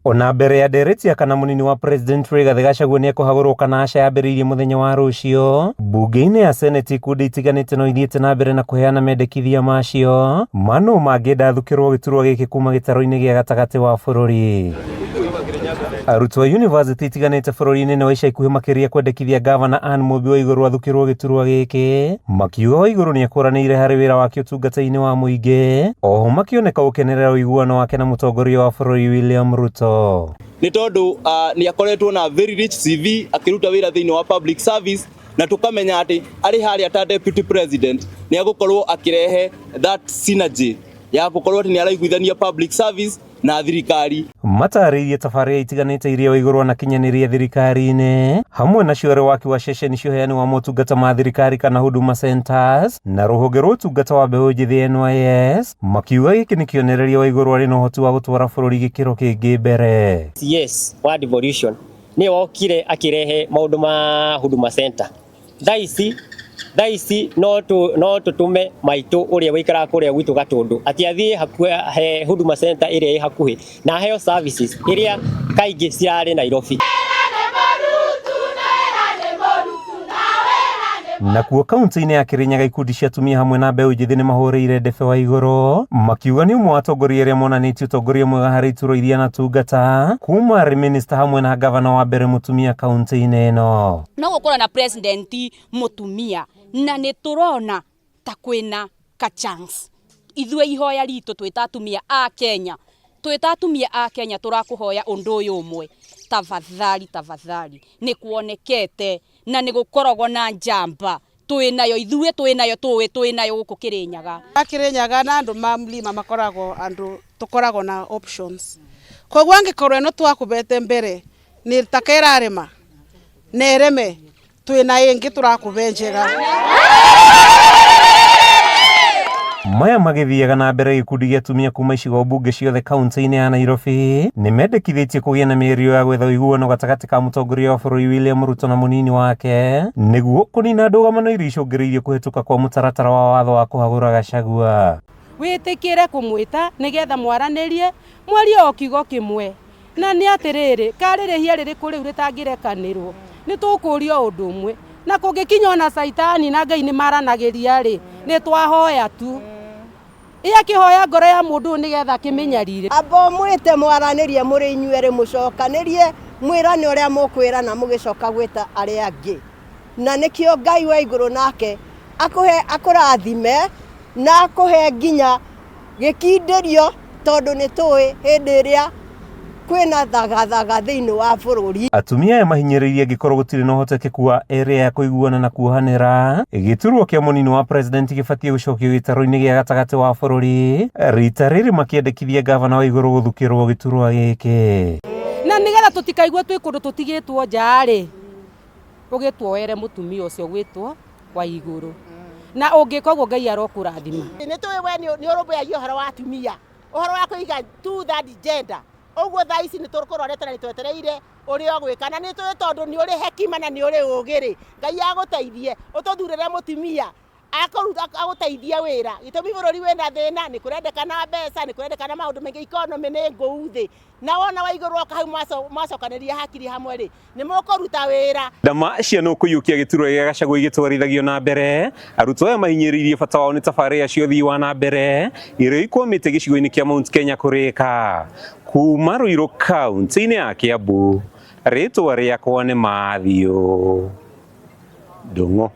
Ona mbere ya ndereti ya kana mũnini wa President Rigathĩ Gachagua nĩekũhagũrwo kana aca yambĩrĩirie mũthenya wa rũciũ, mbunge-inĩ ya Senate ikundi itiganĩte no ithiĩte na mbere na kũheana mendekithia macio ma nũ mangĩenda athukĩrwo gĩturwa gĩkĩ kuma gĩtarũ-inĩ gĩa gatagatĩ wa bũrũri. Arutwo a yunivasĩtĩ itiganĩte bũrũri-inĩ nĩ wa ica ikuhĩ makĩria kwendekithia ngavana Anne Mũmbi Waigũrũ athukĩrwo gĩturwa gĩkĩ, makiuga Waigũrũ nĩekũranĩire harĩ wĩra wake ũtungata-inĩ wa mũingĩ, oho makĩoneka gũkenerera ũiguano wake na mũtongoria wa bũrũri William Ruto. Nĩ tondũ nĩ akoretwo na very rich CV akĩruta wĩra thĩinĩ wa public service, na tũkamenya atĩ arĩ harĩa ta deputy president nĩ agũkorwo akĩrehe that synergy ya gũkorwo atĩ nĩ araiguithania public service na thirikari. Matarĩirie tabarĩra itiganĩte iria Waigũrũ anakinyanĩria thirikari-inĩ, hamwe nacio arĩ waki wa ceceni cia ũheani wa motungata ma thirikari kana Huduma Centers, na rũhonge rwa ũtungata wa mbeũ njĩthĩ NYS, makiuga gĩkĩ nĩ kĩonereria Waigũrũ arĩ na ũhoti wa gũtwara bũrũri gĩkĩro kĩngĩ mbere. CS wa devolution nĩwe wokire akĩrehe maũndũ ma Huduma Center. Thaa ici no tũtũme maitũ ũrĩa ũikaraga kũrĩa gwitũ Gatũndũ atĩ athiĩ hakuhĩ he Huduma Center ĩrĩa ĩ hakuhĩ na aheo services iria kaingĩ cirarĩ Nairobi. Nakuo kaunti-inĩ ya Kirinyaga ikundi cia atumia hamwe na mbeũ njĩthĩ nĩ mahũrĩire ndebe Waigũrũ makiuga nĩ ũmwe wa atongoria arĩa monanĩtie ũtongoria mwega harĩ iturwa iria anatungata kuma arĩ minista hamwe na gavana wa mbere mũtumia kaunti-inĩ ĩno. No gũkorwo na president mũtumia na nĩ tũrona ta kwĩna ka chance. Ithuĩ ihoya ritũ twĩ ta atumia a Kenya, twĩ ta atumia a Kenya tũrakũhoya ũndũ ũyũ ũmwe, tafadhali tafadhali, nĩ kuonekete na nĩ gũkoragwo na njamba twĩ nayo ithuĩ, twĩ nayo tũĩ twĩ nayo gũkũ Kĩrĩnyaga. Kĩrĩnyaga na andũ ma mlima makoragwo andũ tũkoragwo na options. Koguo angĩkorwo ĩno twakũbete mbere nĩ ta kerarĩma na ĩreme twĩna ĩngĩ tũrakũbe njega. Maya magĩthiaga na mbere gĩkundi gĩa atumia kuma icigo mbunge ciothe kaunti-inĩ ya Nairobi nĩ mendekithĩtie kũgĩa na mĩario ya gwetha ũiguano gatagatĩ ka mũtongoria wa bũrũri William Ruto na mũnini wake nĩguo kũnina ndũgamano iria icũngĩrĩirie kũhĩtũka kwa mũtaratara wa watho wa kũhagũra Gachagua. Wĩtĩkĩre kũmwĩta nĩgetha mwaranĩrie mwarie o kiugo kĩmwe, na nĩ atĩrĩrĩ, karĩ rĩhia rĩrĩkũ rĩu rĩtangĩrekanĩrwo? Nĩ tũkũũria o ũndũ ũmwe, na kũngĩkinya ona caitani na Ngai nĩ maranagĩria rĩ, nĩ twahoya tu. Ĩ akĩhoya ngoro ya mũndũ ũyũ nĩgetha akĩmĩnyarire. Amba ũmwĩte mwaranĩrie mũrĩ inyuerĩ, mũcokanĩrie mwĩrane ũrĩa mũkwĩrana, mũgĩcoka gwĩta arĩa angĩ. Na nĩkĩo Ngai wa igũrũ nake akũhe, akũrathime na akũhe nginya gĩkindĩrio, tondũ nĩ tũĩ hĩndĩ ĩrĩa kwĩna thagathaga thĩinĩ wa bũrũri. Atumia aya mahinyĩrĩirie angĩkorwo gũtirĩ na ũhotekeku wa erĩ aya kũiguana na kuohanĩra, gĩturwa kĩa mũnini wa president gĩbatiĩ gũcokio gĩtarũ-inĩ gĩa gatagatĩ wa bũrũri, rita rĩrĩ makĩendekithia gavana wa igũrũ gũthukĩrwo gĩturwa gĩkĩ. Na nĩgetha tũtikaigue twĩ kũndũ tũtigĩtwo nja-rĩ, ũgĩtuoere mũtumia ũcio gwĩtwo wa igũrũ. Na ũngĩka ũguo Ngai arokũrathima. Nĩ tũĩ we nĩ ũrũmbũyagia ũhoro wa atumia, ũhoro wa kũiga two third gender. Ũguo thaa ici nĩ tũkũrorete na nĩ twetereire ũrĩa ũgwĩka, na nĩ tũĩ tondũ nĩ ũrĩ hekima na nĩ ũrĩ ũgĩ rĩ, Ngai agũteithie ũtũthurĩre mũtumia agũteithie wĩra. Gĩtũmi bũrũri wĩna thĩna, nĩ kũrendekana mbeca, nĩ kũrendekana maũndũ maingĩ, economy nĩ ngũu thĩ. Na wona wa igũrũ woka hau mwacokanĩria hakiri hamwe rĩ, nĩ mũkũruta wĩra. Ndama cia nũ kũiyũkia gĩturwa gĩa Gachagua igĩtwarithagio na mbere, arutwo aya mahinyĩrĩirie bata wao nĩ tabarĩra cia ũthii wa na mbere iria ikwamĩte gĩcigo-inĩ kĩa Mount Kenya kũrĩka. Kuma Ruiru kaunti-inĩ ya Kiambu, rĩtwa rĩakwa nĩ Matthew Ndung'u.